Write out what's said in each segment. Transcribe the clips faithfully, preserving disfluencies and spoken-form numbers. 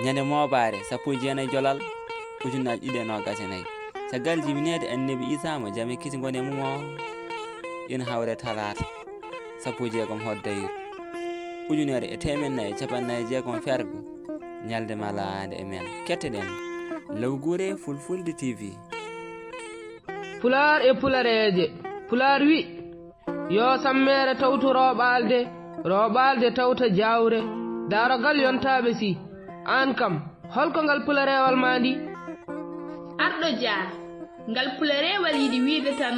Ñande moobaare sappo e jeenayi jolal ujunnaji ɗiɗi e noogas e nayi. Caggal jibineede annabi Iisaa mo jam e kiisi ngoni e mum o, ina hawre talaata sappo e jeegom hoddayru ujunere e teemeɗɗe nayi e capanɗe nayi e jeegom fergo, ñalnde malaande e men. Kettoɗen Lawguure Fulfulde T V. Pulaar e pulareeje. Pulaar wi, yo sammeere tawtu rooɓaalde, rooɓaalde tawta jaawre. Daarogal yontaaɓe si. Aan kam, holko ngal pulareewal maa ndi? Arɗo Dia, ngal pulareewal yiɗi wiide tan,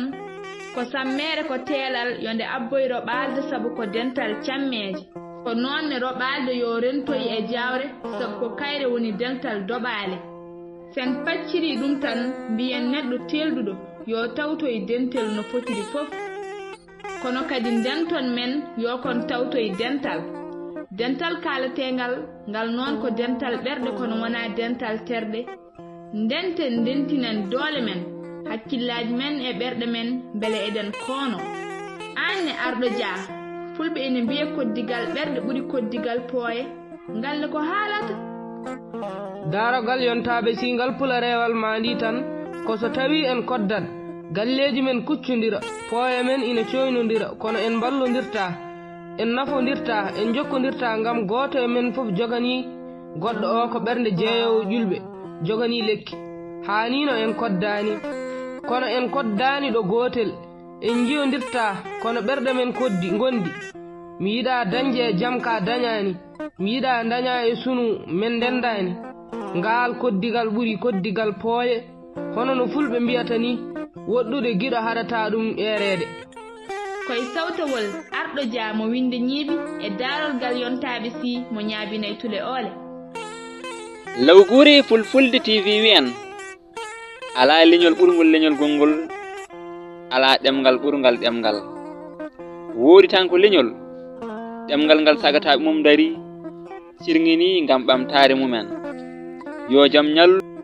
ko sammeere ko teelal, yo nde abboy roɓaalde, sabu ko dental cammeeje. Ko noon ne roɓaalde yo rentoy e jaawre, sabu ko kayre woni dental doɓaale. Sen pacciri ɗum tan, mbiyen neɗɗo teelɗuɗo yo tawtoy dentel no fotiri fof. Kono kadi ndenton men yo kon tawtoy dental. Dental kaaleteengal ngal noon ko dental ɓerɗe kono wonaa dental terɗe. Ndenten ndentinen doole men, hakkillaaji men e ɓerɗe men mbele eɗen koono. Aan ne Arɗo Dia, fulɓe ina mbiya koddigal ɓerɗe ɓuri koddigal pooye. Ngal ne ko haalata? Daarogal yontaaɓe si ngal pulareewal maa ndi tan, ko so tawii en koddat, galleeji men kuccondira, pooye men ina cooynondira, kono en mballondirtaa, en nafondirtaa, en njokkondirtaa ngam gooto e men fof joganii goɗɗo o ko ɓernde jeeyoowo ƴulɓe, joganii lekki. Haaniino en koddaani, kono en koddaani ɗo gootel, en njiyondirtaa, kono ɓerɗe men koddi, ngondi. Mi yiɗaa dañde e jam ka dañaani. Mi yiɗaa daña e sunu men ndendaani. Ngaal koddigal ɓuri koddigal pooye, hono no fulɓe mbiyata ni, woɗɗude giɗo haɗata ɗum eereede. Koye sawtowol Arɗo Dia mo winde ñiibi e daarorgal yontaaɓe si mo ñaabinay tule oole. Lawguure Fulfulde T V wiyan, alaa leñol ɓurngol leñol gonngol, alaa ɗemngal ɓurngal ɗemngal. Woodi tan ko leñol, ɗemngal ngal sagataaɓe mum ndarii, sirŋinii ngam ɓamtaare mumen. Yo jam ñallu.